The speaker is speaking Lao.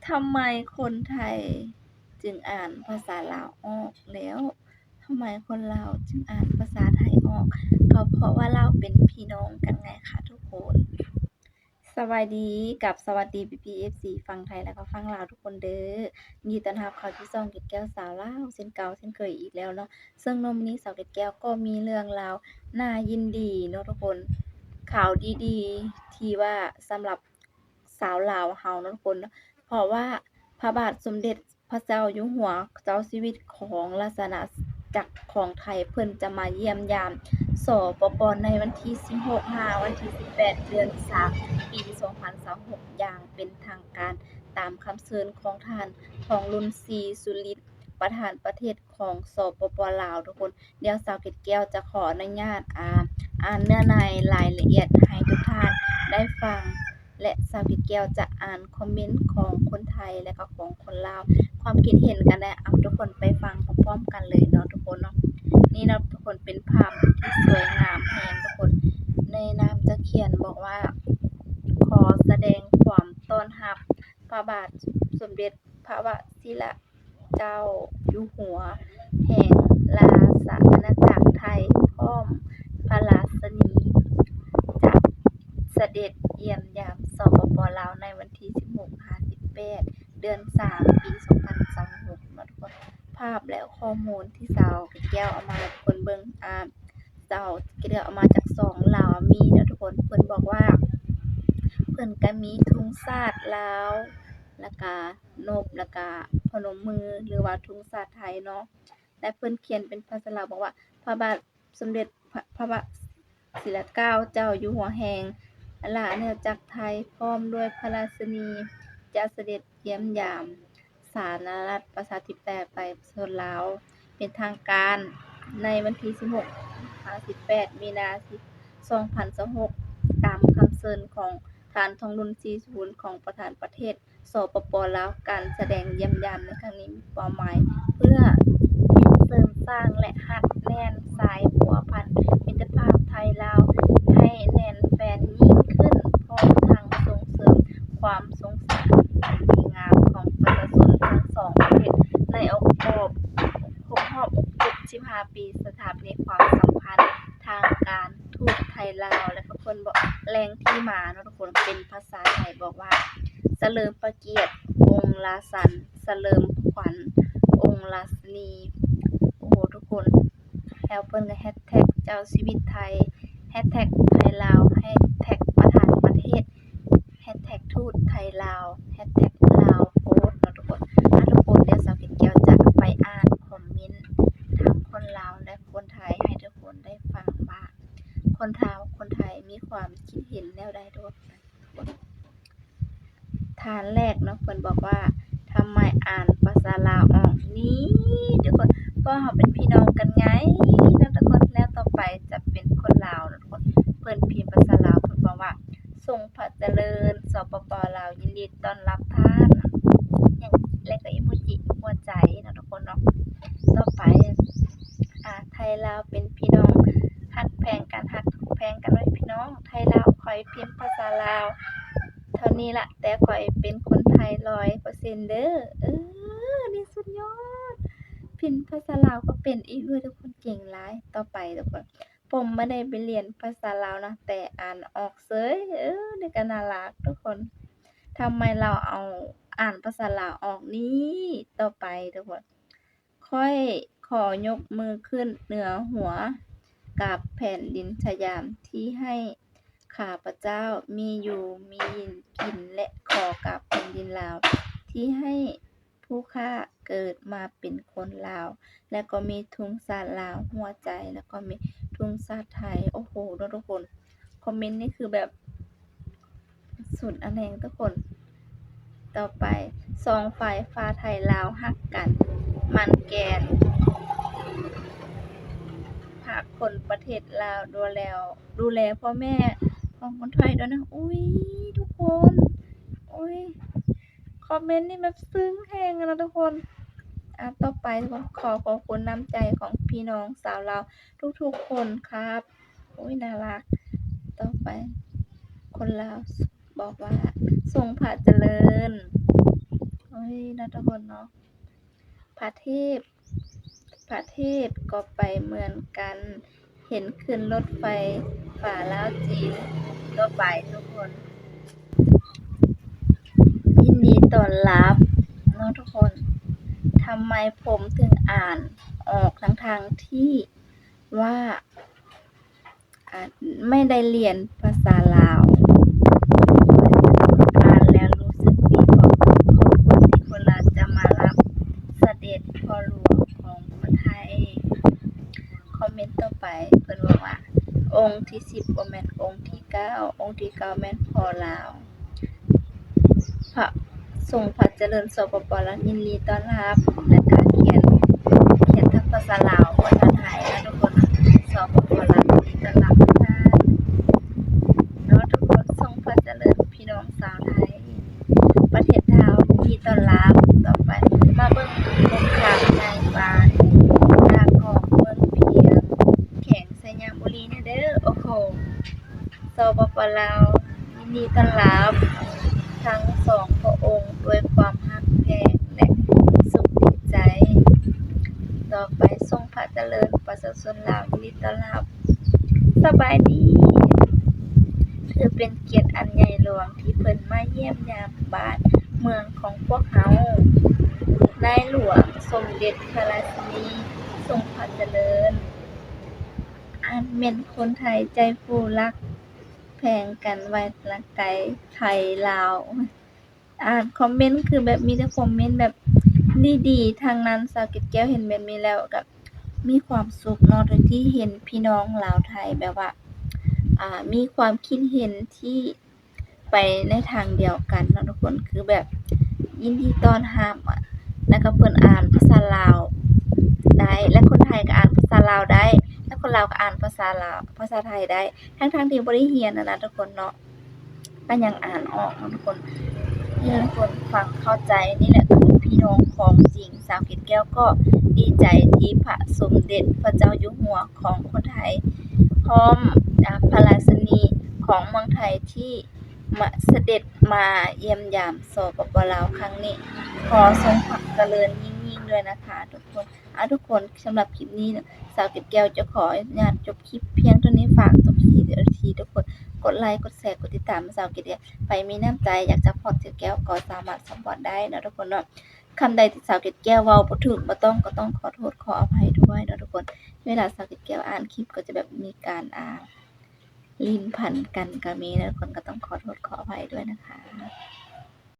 ທຳໄມຄົນໄທຈຶ່ງອ່ານພາສາລາວອອກ ແລ້ວທຳໄມຄົນລາວຈຶ່ງອ່ານພາສາໄທອອກ? ກໍເພາະວ່າລາວເປັນພີ່ນ້ອງກັນໄງຄະທຸກຄົນ. ສະບາຍດີກັບສະຫວັດດີພີ່ໆ ເອັຟຊີ ຝັ່ງໄທ ແລະ ກໍຝັ່ງລາວທຸກຄົນເດີ້. ຍິນດີຕ້ອນຮັບເຂົ້າສູ່ຊ່ອງເກັດແກ້ວສາວລາວ ເຊັ່ນເກົ່າເຊັ່ນເຄີຍອີກແລ້ວເນາະ. ເຊິ່ງໃນມື້ນີ້ສາວເກັດແກ້ວກໍມີເລື່ອງລາວໜ້າຍິນດີເນາະທຸກຄົນ, ຂ່າວດີໆ ທີ່ວ່າສຳລັບ ຊາວລາວເຮົາເນາະທຸກຄົນເນາະ ເພາະວ່າພະບາດສົມເດັດພະເຈົ້າຢູ່ຫົວ ເຈົ້າຊີວິດຂອງລາຊະອານາຈັກຂອງໄທ ເພິ່ນຈະມາຢ້ຽມຢາມ ສປປ ໃນວັນທີສິບຫົກ ຫາ ວັນທີສິບແປດ ເດືອນສາມ ປີສອງພັນຊາວຫົກ ຢ່າງເປັນທາງການ ຕາມຄຳເຊີນຂອງທ່ານ ທອງລຸນ ສີສຸລິດ ປະທານປະເທດ ຂອງ ສປປ ລາວ ທຸກຄົນ. ດຽວສາວເກັດແກ້ວຈະຂໍອະນຸຍາດ ອ່າ ອ່ານເນື້ອໃນລາຍລະອຽດໃຫ້ທຸກທ່ານໄດ້ຟັງ ແລະ ສາວເກັດແກ້ວຈະອ່ານຄອມເມັນຂອງຄົນໄທ ແລະ ກໍຂອງຄົນລາວ ຄວາມຄິດເຫັນກັນແດ່. ເອົາ ທຸກຄົນໄປຟັງພ້ອມໆກັນເລີຍເນາະທຸກຄົນເນາະ. ນີ້ເນາະທຸກຄົນ ເປັນພາບທີ່ສວຍງາມແຮງທຸກຄົນ. ໃນນາມຈະຂຽນບອກວ່າ ຂໍສະແດງຄວາມຕ້ອນຮັບພະບາດສົມເດັດພະວະຊິລະ ເຈົ້າຢູ່ຫົວແຫ່ງລາຊະອານາຈັກໄທ ພ້ອມພະລາຊະນີ ຈະສະເດັດຢ້ຽມຢາມ ສປປ ລາວ ໃນວັນທີສິບຫົກ ຫາ ສິບແປດ ເດືອນສາມ ປີສອງພັນຊາວຫົກ ເນາະທຸກຄົນ. ພາບ ແລະ ຂໍ້ມູນທີ່ສາວແກ້ວເອົາມາໃຫ້ທຸກຄົນເບິ່ງ ອາ ສາວແກ້ວເອົາມາຈາກຊ່ອງລາວມີເນາະທຸກຄົນ. ເພິ່ນບອກວ່າ ເພິ່ນກະມີທຸງຊາດລາວ ແລ້ວກະ ນົບ ແລ້ວກະ ພະນົມມື ຫຼືວ່າທຸງຊາດໄທເນາະ ແລະ ເພິ່ນຂຽນເປັນພາສາລາວບອກວ່າ ພະບາດສົມເດັດພະ ພະວະຊິລະເກົ້າ ເຈົ້າຢູ່ຫົວແຫ່ງລາຊະອານາຈັກໄທ ພ້ອມດ້ວຍພະລາຊະນີ ຈະສະເດັດຢ້ຽມຢາມສາທາລະນະລັດ ປະຊາທິປະໄຕ ປະຊາຊົນລາວ ເປັນທາງການ ໃນວັນທີສິບຫົກ ຫາ ສິບແປດ ມີນາ ສອງພັນຊາວຫົກ ຕາມຄຳເຊີນຂອງທ່ານ ທອງລຸນ ສີສຸລິດ ຂອງປະທານປະເທດ ສປປ ລາວ. ການສະແດງຢ້ຽມຢາມໃນຄັ້ງນີ້ມີເປົ້າໝາຍເພື່ອເສີມສ້າງ ແລະ ຮັດແໜ້ນສາຍພົວພັນມິດຕະພາບໄທລາວໃຫ້ແໜ້ນແຟ້ນຍິ່ງຂຶ້ນ, ພ້ອມທັງສົ່ງເສີມຄວາມສົງສານອັນດີງາມຂອງປະຊາຊົນທັງສອງປະເທດ ໃນໂອກາດຄົບຮອບເຈັດສິບຫ້າປີສະຖາປະນິກຄວາມສຳພັນທາງການ ທູດໄທລາວ ແລະ ກໍເພິ່ນບອກແຫຼ່ງທີ່ມາເນາະທຸກຄົນ ເປັນພາສາໄທບອກວ່າ ສະເຫຼີມພະກຽດອົງລາຊັນ ສະເຫຼີມຂວັນອົງລາຊະນີ. ໂອ້ໂຫ ທຸກຄົນ ແລ້ວເພິ່ນກໍແຮັດແທັກເຈົ້າຊີວິດໄທ ແຮັດແທັກໄທລາວ ແຮັດແທັກປະທານປະເທດ ແຮັດແທັກທູດໄທລາວ ແຮັດແທັກລາວໂພສເນາະທຸກຄົນ. ອ່າ ທຸກຄົນ ດຽວສາວເກັດແກ້ວຈະໄປອ່ານຄອມເມັນທັງຄົນລາວ ແລະ ຄົນໄທ ໃຫ້ທຸກຄົນໄດ້ຟັງວ່າ ຄົນລາວ ຄົນໄທມີຄວາມຄິດເຫັນແນວໃດທຸກຄົນ. ທ່ານແລກເນາະ ເພິ່ນບອກວ່າ ທຳໄມອ່ານພາສາລາວອອກ? ນີ້ທຸກຄົນ ເພາະເຮົາເປັນພີ່ນ້ອງກັນໄງເນາະທຸກຄົນ. ແລ້ວຕໍ່ໄປຈະເປັນຄົນລາວເນາະທຸກຄົນ ເພິ່ນພິມພາສາລາວ ເພິ່ນບອກວ່າ ຊົງພະຈະເລີນ ສປປ ລາວ ຍິນດີຕ້ອນຮັບທ່ານ ຫຍັງ ແລ້ວກໍອີໂມຈິຫົວໃຈເນາະທຸກຄົນເນາະ. ຕໍ່ໄປ ອ່າ ໄທລາວເປັນພີ່ນ້ອງ ຮັກແພງກັນ ຮັກແພງກັນໄວ້ພີ່ນ້ອງ ໄທລາວ. ຂ້ອຍພິມພາສາລາວເທົ່ານີ້ລະ ແຕ່ຂ້ອຍເປັນຄົນໄທຮ້ອຍເປີເຊັນເດີ້. ເອີ ນີ້ສຸດຍອດ ພິມພາສາລາວກໍເປັນອີກດ້ວຍທຸກຄົນ ເກັ່ງຫຼາຍ. ຕໍ່ໄປທຸກຄົນ ຜົມບໍ່ໄດ້ໄປຮຽນພາສາລາວນະ ແຕ່ອ່ານອອກເສີຍ. ເອີ ນີ້ກໍໜ້າລັກທຸກຄົນ. ທຳໄມລາວເອົາ ອ່ານພາສາລາວອອກນີ້? ຕໍ່ໄປທຸກຄົນ ຂ້ອຍຂໍຍົກມືຂຶ້ນເໜືອຫົວ ກາບແຜ່ນດິນສະຫຍາມທີ່ໃຫ້ຂ້າພະເຈົ້າມີຢູ່ມີກິນ ແລະ ຂໍກາບແຜ່ນດິນລາວທີ່ໃຫ້ ຜູ້ຂ້າເກີດມາເປັນຄົນລາວ ແລ້ວກໍມີທຸງຊາດລາວຫົວໃຈ ແລ້ວກໍມີທຸງຊາດໄທ. ໂອ້ໂຫ ເນາະທຸກຄົນ ຄອມເມັນນີ້ຄືແບບສຸດອະແນງທຸກຄົນ. ຕໍ່ໄປ ສອງຝ່າຍ ຝ່າຍໄທລາວຮັກກັນ ໝັ່ນແກ່ນ ພາຄົນປະເທດລາວ ດູແລ ດູແລພໍ່ແມ່ຂອງຄົນໄທດ້ວຍນະ. ອຸ້ຍ ທຸກຄົນ ອຸ້ຍ ຄອມເມັນນີ້ແບບຊຶ້ງແຮງນະທຸກຄົນ. ອ່າ ຕໍ່ໄປທຸກຄົນ ຂໍຂອບຄຸນນ້ຳໃຈຂອງພີ່ນ້ອງຊາວລາວທຸກໆຄົນຄັບ. ໂອ້ຍ ໜ້າລັກ. ຕໍ່ໄປ ຄົນລາວບອກວ່າ ຊົງພະຈະເລີນ ທຸກຄົນເນາະ. ພະເທບ ພະເທບກໍໄປເໝືອນກັນ ເຫັນຂຶ້ນລົດໄຟຟ້າລາວຈີນກໍໄປທຸກຄົນ. ຍິນດີຕ້ອນຮັບເນາະທຸກຄົນ. ທຳໄມຜົມເຖິງອ່ານອອກ ທັງໆທີ່ວ່າ ອາ ໄມ່ໄດ້ລຽນພາສາລາວ. ອ່ານແລ້ວຮູ້ສຶກດີຂອບ ຂອບຄຸນທີ່ຄົນລາວຈະມາຮັບສະເດັດພໍ່ຫຼວງຂອງຄົນໄທ. ຄອມເມັນຕໍ່ໄປເພິ່ນບອກວ່າ ອົງທີສິບບໍ່ແມ່ນອົງທີເກົ້າ ອົງທີເກົ້າແມ່ນພໍ່ລາວ. ພະ ຊົງພະຈະເລີນ ສປປ ລາວ ຍິນດີຕ້ອນຮັບ ແລ້ວກະຂຽນ ຂຽນທັງພາສາລາວ ພາສາໄທນະທຸກຄົນ. ສປປ ລາວ ຍິນດີຕ້ອນຮັບທຸກທ່ານເນາະທຸກຄົນ. ຊົງພະຈະເລີນ ພີ່ນ້ອງຊາວໄທ ປະເທດລາວ ຍິນດີຕ້ອນຮັບ. ຕໍ່ໄປມາເບິ່ງສົງຄາມໃນບ້ານ ນາກອງ ເມືອງພຽງ ແຂວງໄຊຍະບູລີແນ່ເດີ. ໂອ້ໂຫ ສປປ ລາວ ຍິນດີຕ້ອນຮັບທັງສອງພະອົງດ້ວຍຄວາມຮັກແພງ ແລະ ສຸກດີໃຈ. ຕໍ່ໄປ ຊົງພະຈະເລີນ ປະຊາຊົນລາວ ຍິນດີຕ້ອນຮັບ. ສະບາຍດີ. ຖືເປັນກຽດອັນໃຫຍ່ຫຼວງທີ່ເພິ່ນມາຢ້ຽມຢາມບ້ານເມືອງຂອງພວກເຮົາ ໃນຫຼວງສົມເດັດພະລາຊິນີ ຊົງພະຈະເລີນ. ອັນແມ່ນຄົນໄທໃຈຟູລັກແພງກັນໄວ້ຫຼັກໄກໄທລາວ. ອ່ານຄອມເມັນຄືແບບມີແຕ່ຄອມເມັນແບບດີໆທັງນັ້ນ. ສາວເກດແກ້ວເຫັນແບບນີ້ແລ້ວກໍມີຄວາມສຸກເນາະ ໂດຍທີ່ເຫັນພີ່ນ້ອງລາວໄທແບບວ່າ ອ່າ ມີຄວາມຄິດເຫັນທີ່ ໄປໃນທາງດຽວກັນເນາະທຸກຄົນ. ຄືແບບຍິນດີຕ້ອນຮັບ ແລ້ວກໍເພິ່ນອ່ານພາສາລາວໄດ້ ແລະ ຄົນໄທກໍອ່ານພາສາລາວໄດ້ ແລະ ຄົນລາວກໍອ່ານພາສາລາວ ພາສາໄທໄດ້ ທັງໆທີ່ບໍ່ໄດ້ຮຽນຫັ້ນນະທຸກຄົນເນາະ ກໍຍັງອ່ານອອກເນາະທຸກຄົນ ເຮັດໃຫ້ທຸກຄົນຟັງເຂົ້າໃຈ. ນີ້ແຫຼະຄືພີ່ນ້ອງຂອງຈິງ. ສາວເກດແກ້ວກໍດີໃຈທີ່ພະສົມເດັດພະເຈົ້າຢູ່ຫົວຂອງຄົນໄທ ພ້ອມ ອາ ພະລາຊິນີຂອງເມືອງໄທທີ່ ມາ ສະເດັດມາຢ້ຽມຢາມ ສປປ ລາວ ຄັ້ງນີ້. ຂໍຊົງພະຈະເລີນຍິ່ງໆດ້ວຍນະຄະທຸກຄົນ. ອາ ທຸກຄົນ ສຳລັບຄລິບນີ້ ສາວເກດແກ້ວຈະຂໍອະນຸຍາດຈົບຄລິບພຽງເທົ່ານີ້. ຝາກທຸກທີ່ ທີ່ທຸກຄົນກົດໄລ ກົດແຊ ກົດຕິດຕາມສາວເກດແກ້ວ. ໃຜມີນ້ຳໃຈຢາກຊັບພອດສາວເກດແກ້ວ ກໍສາມາດຊັບພອດໄດ້ເນາະທຸກຄົນເນາະ. ຄຳໃດທີ່ສາວເກດແກ້ວເວົ້າບໍ່ຖືກບໍ່ຕ້ອງ ກໍຕ້ອງຂໍໂທດຂໍອະໄພດ້ວຍເນາະທຸກຄົນ. ເວລາສາວເກດແກ້ວອ່ານຄລິບ ກໍຈະແບບມີການ ອ່າ ຫຼິ້ນພັນກັນກໍມີເນາະ ທຸກຄົນກໍຕ້ອງຂໍໂທດຂໍອະໄພດ້ວຍນະຄະ.